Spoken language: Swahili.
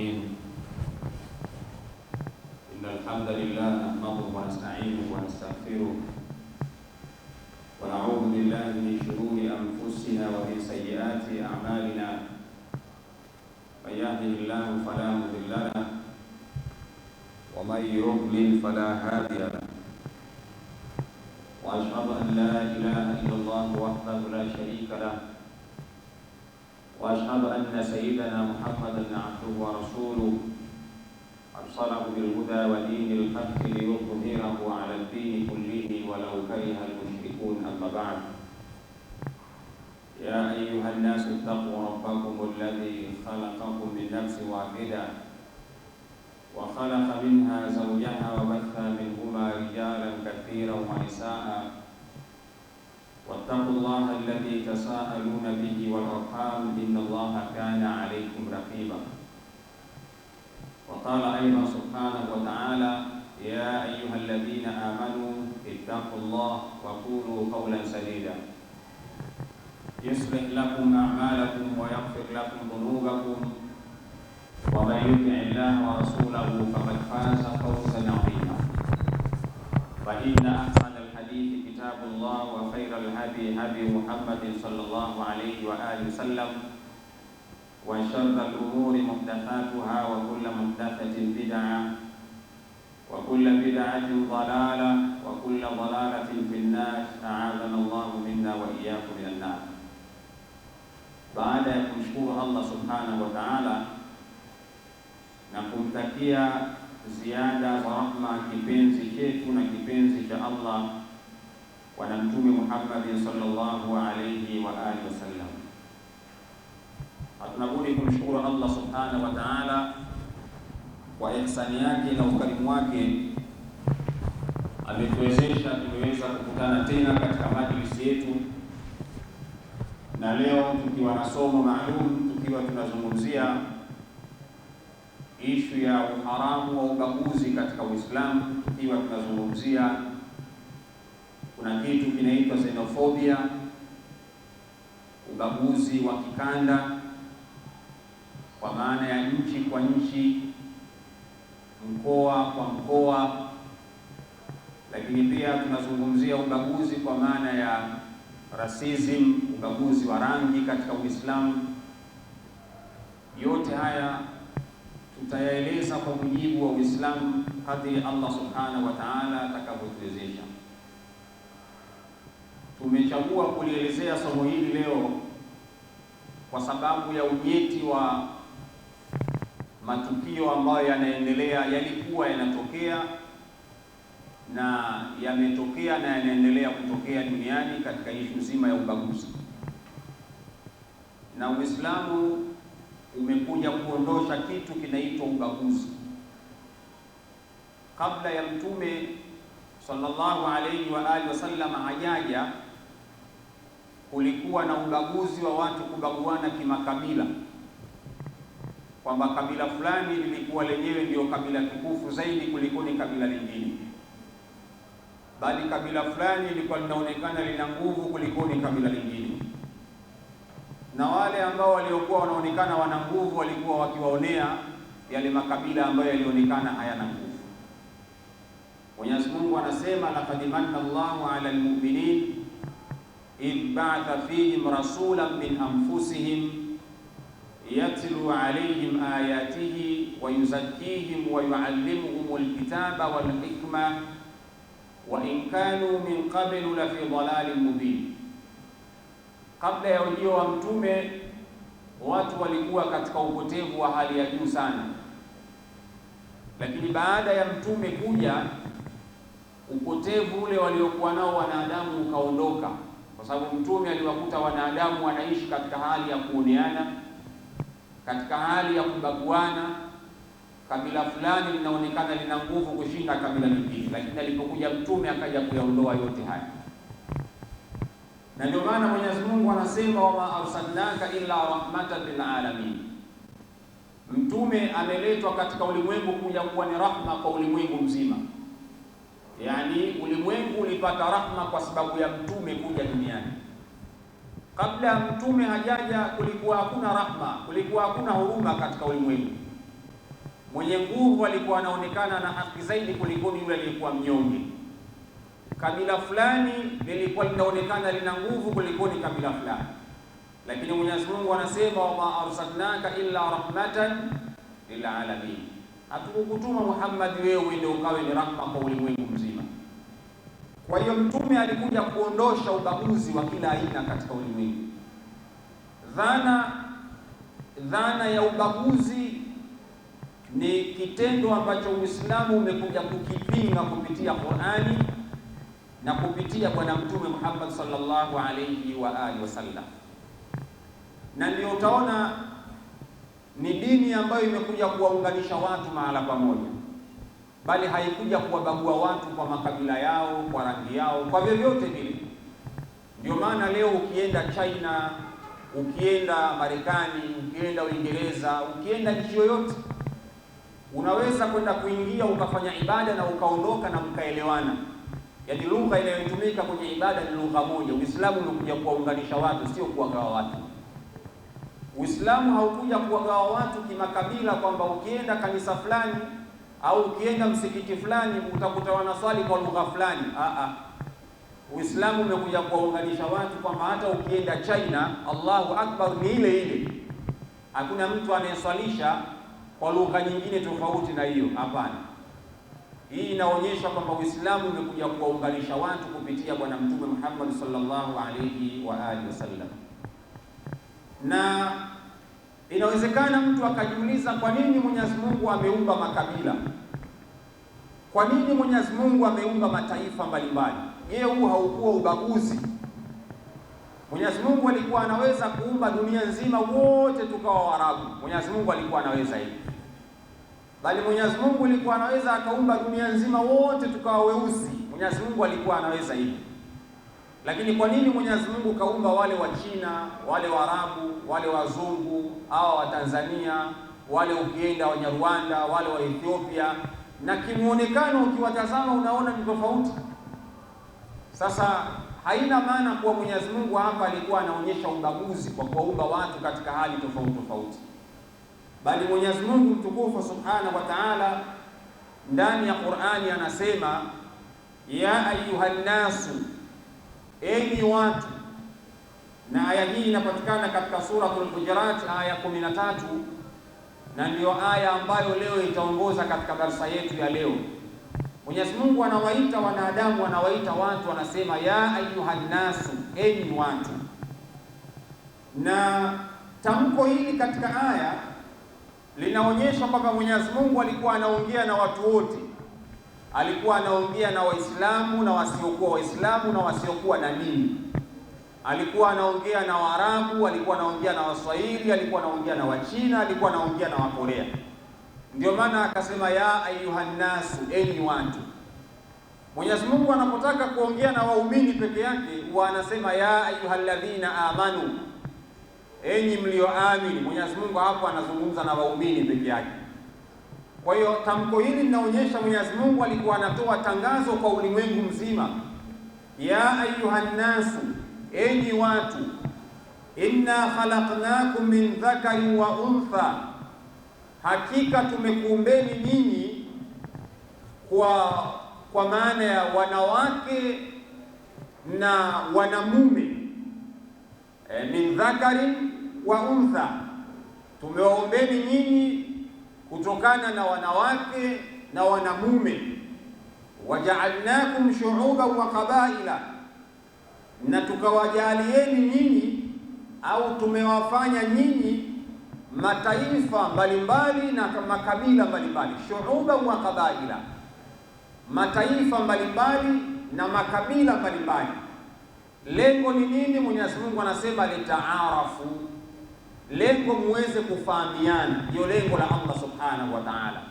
الرحيم. إن الحمد لله نحمده ونستعينه ونستغفره ونعوذ بالله من شرور أنفسنا ومن سيئات أعمالنا، من يهده الله فلا مضل له ومن يضلل فلا هادي له، وأشهد أن لا إله إلا الله وحده لا شريك له، وأشهد أن سيدنا محمدا عبده ورسوله، أرسله بالهدى ودين الحق ليظهره على الدين كله ولو كره المشركون. أما بعد، يا أيها الناس اتقوا ربكم الذي خلقكم من نفس واحدة وخلق منها زوجها وبث منهما رجالا كثيرا ونساء، واتقوا الله الذي تساءلون به والأرحام إن الله كان عليكم رقيبا. وقال أيضا سبحانه وتعالى: يا أيها الذين آمنوا اتقوا الله وقولوا قولا سديدا يصلح لكم أعمالكم ويغفر لكم ذنوبكم، ومن يطع الله ورسوله فقد فاز فوزا عظيما. فإن أحسن الحديث كتاب الله، وخير الهدي هدي محمد صلى الله عليه وآله وسلم، وشر الأمور محدثاتها، وكل محدثة بدعة، وكل بدعة ضلالة، وكل ضلالة في النار، أعاذنا الله منا وإياكم من النار. Baada ya kumshukuru Allah subhanahu wa ta'ala na kumtakia ziada za rahma kipenzi chetu na kipenzi cha Allah Bwana Mtume Muhammad sallallahu alayhi wa alihi wasallam, hatuna budi kumshukuru Allah subhanahu wa ta'ala kwa ihsani yake na ukarimu wake, ametuwezesha tumeweza kukutana tena katika majlisi yetu, na leo tukiwa na somo maalum, tukiwa tunazungumzia ishu ya uharamu wa ubaguzi katika Uislamu, tukiwa tunazungumzia kuna kitu kinaitwa xenophobia, ubaguzi wa kikanda, kwa maana ya nchi kwa nchi, mkoa kwa mkoa, lakini pia tunazungumzia ubaguzi kwa maana ya racism, ubaguzi wa rangi katika Uislamu. Yote haya tutayaeleza kwa mujibu wa Uislamu kadri Allah subhanahu wa ta'ala atakavyotuwezesha. Tumechagua kulielezea somo hili leo kwa sababu ya unyeti wa matukio ambayo yanaendelea, yalikuwa yanatokea na yametokea na yanaendelea kutokea duniani katika ishu nzima ya ubaguzi. Na Uislamu umekuja kuondosha kitu kinaitwa ubaguzi. Kabla ya Mtume sallallahu alayhi wa alihi wasallam hajaja, kulikuwa na ubaguzi wa watu kubaguana kimakabila, kwamba kabila fulani lilikuwa lenyewe ndio kabila tukufu zaidi kuliko ni kabila lingine, bali kabila fulani lilikuwa linaonekana lina nguvu kuliko ni kabila lingine, na wale ambao waliokuwa wanaonekana wana nguvu walikuwa wakiwaonea yale makabila ambayo yalionekana hayana nguvu. Mwenyezi Mungu anasema: laqad manna Allahu 'ala al-mu'minin idh ba'atha fihim rasulan min anfusihim yatlu 'alayhim ayatihi wa yuzakkihim wa yu'allimuhum al-kitaba wal hikma wa in kanu min qablu la fi dhalalin mubin. Kabla ya ujio wa Mtume watu walikuwa katika upotevu wa hali ya juu sana, lakini baada ya Mtume kuja upotevu ule waliokuwa nao wanadamu ukaondoka, kwa sababu Mtume aliwakuta wanadamu wanaishi katika hali ya kuoneana, katika hali ya kubaguana. Kabila fulani linaonekana lina nguvu kushinda kabila lingine, lakini alipokuja Mtume akaja kuyaondoa yote haya. Na ndio maana Mwenyezi Mungu anasema: wama arsalnaka illa rahmatan lil alamin. Mtume ameletwa katika ulimwengu kuja kuwa ni rahma kwa ulimwengu mzima. Yani ulimwengu ulipata rahma kwa sababu ya Mtume kuja duniani. Kabla mtume hajaja kulikuwa hakuna rahma, kulikuwa hakuna huruma katika ulimwengu. Mwenye nguvu alikuwa anaonekana na haki zaidi kuliko yule aliyekuwa mnyonge. Kabila fulani lilikuwa linaonekana lina nguvu kuliko ni kabila fulani. Lakini Mwenyezi Mungu anasema wama arsalnaka illa rahmatan lil alamin, hatukukutuma Muhammad wewe ndio ukawe ni rahma kwa ulimwengu mzima. Kwa hiyo mtume alikuja kuondosha ubaguzi wa kila aina katika ulimwengu. Dhana ya ubaguzi ni kitendo ambacho Uislamu umekuja kukipinga kupitia Qur'ani na kupitia Bwana Mtume Muhammad sallallahu alayhi wa alihi wasallam. Na ndio utaona ni dini ambayo imekuja kuwaunganisha watu mahala pamoja, bali haikuja kuwabagua watu kwa makabila yao, kwa rangi yao, kwa vyovyote vile. Ndio maana leo ukienda China, ukienda Marekani, ukienda Uingereza, ukienda nchi yoyote, unaweza kwenda kuingia ukafanya ibada na ukaondoka na mkaelewana. Yaani lugha inayotumika kwenye ibada ni lugha moja. Uislamu umekuja kuwaunganisha watu, sio kuwagawa watu. Uislamu haukuja kuwagawa watu kimakabila, kwamba ukienda kanisa fulani au ukienda msikiti fulani utakuta wanaswali kwa lugha fulani. Uislamu umekuja kuwaunganisha watu kwamba hata ukienda China, Allahu Akbar ni ile ile. Hakuna mtu anayeswalisha kwa lugha nyingine tofauti na hiyo, hapana. Hii inaonyesha kwamba Uislamu umekuja kuwaunganisha watu kupitia Bwana Mtume Muhammad sallallahu alayhi wa alihi wasallam. Na inawezekana mtu akajiuliza, kwa nini Mwenyezi Mungu ameumba makabila? Kwa nini Mwenyezi Mungu ameumba mataifa mbalimbali? Je, huu haukuwa ubaguzi? Mwenyezi Mungu alikuwa anaweza kuumba dunia nzima wote tukawa Waarabu. Mwenyezi Mungu alikuwa anaweza hivi. Bali Mwenyezi Mungu alikuwa anaweza akaumba dunia nzima wote tukawa weusi. Mwenyezi Mungu alikuwa anaweza hivi. Lakini kwa nini Mwenyezi Mungu kaumba wale wa China, wale Waarabu, wale wazungu, hawa wa Tanzania, wale ukienda wa Rwanda, wale wa Ethiopia, na kimuonekano ukiwatazama unaona ni tofauti? Sasa haina maana kuwa Mwenyezi Mungu hapa alikuwa anaonyesha ubaguzi kwa kuwaumba watu katika hali tofauti tofauti. Bali Mwenyezi Mungu mtukufu Subhanahu wa Ta'ala ndani ya Qur'ani anasema, ya ayuhan nasu, enyi watu. Na aya hii inapatikana katika Suratul Hujurat aya 13, na ndiyo aya ambayo leo itaongoza katika darasa yetu ya leo. Mwenyezi Mungu anawaita wanadamu, anawaita watu, anasema ya ayuhan nasu, enyi watu. Na tamko hili katika aya linaonyesha kwamba Mwenyezi Mungu alikuwa anaongea na watu wote. Alikuwa anaongea na Waislamu na wasiokuwa Waislamu na wasiokuwa na dini. Alikuwa anaongea na Waarabu, alikuwa anaongea na Waswahili, alikuwa anaongea na Wachina, alikuwa anaongea na Wakorea. Ndio maana akasema ya ayuhan nasu, enyi watu. Mwenyezi Mungu anapotaka kuongea na waumini peke yake huwa anasema ya ayyuhalladhina amanu, enyi mlioamini. Mwenyezi Mungu hapo anazungumza na waumini peke yake. Kwa hiyo tamko hili linaonyesha Mwenyezi Mungu alikuwa anatoa tangazo kwa ulimwengu mzima, ya ayuhan nasu, enyi watu, inna khalaqnakum min dhakarin wa untha, hakika tumekuumbeni nyinyi kwa maana ya wanawake na wanamume. Min dhakarin wa untha, tumewaombeni nyinyi kutokana na wanawake na wanamume. Waja'alnakum shu'uban wa qabaila, na tukawajalieni nyinyi au tumewafanya nyinyi mataifa mbalimbali na makabila mbalimbali. Shu'uban wa qabaila, mataifa mbalimbali na makabila mbalimbali. Lengo ni nini? Mwenyezi Mungu anasema litaarafu, lengo muweze kufahamiana. Ndio lengo la Allah Subhanahu wa Ta'ala.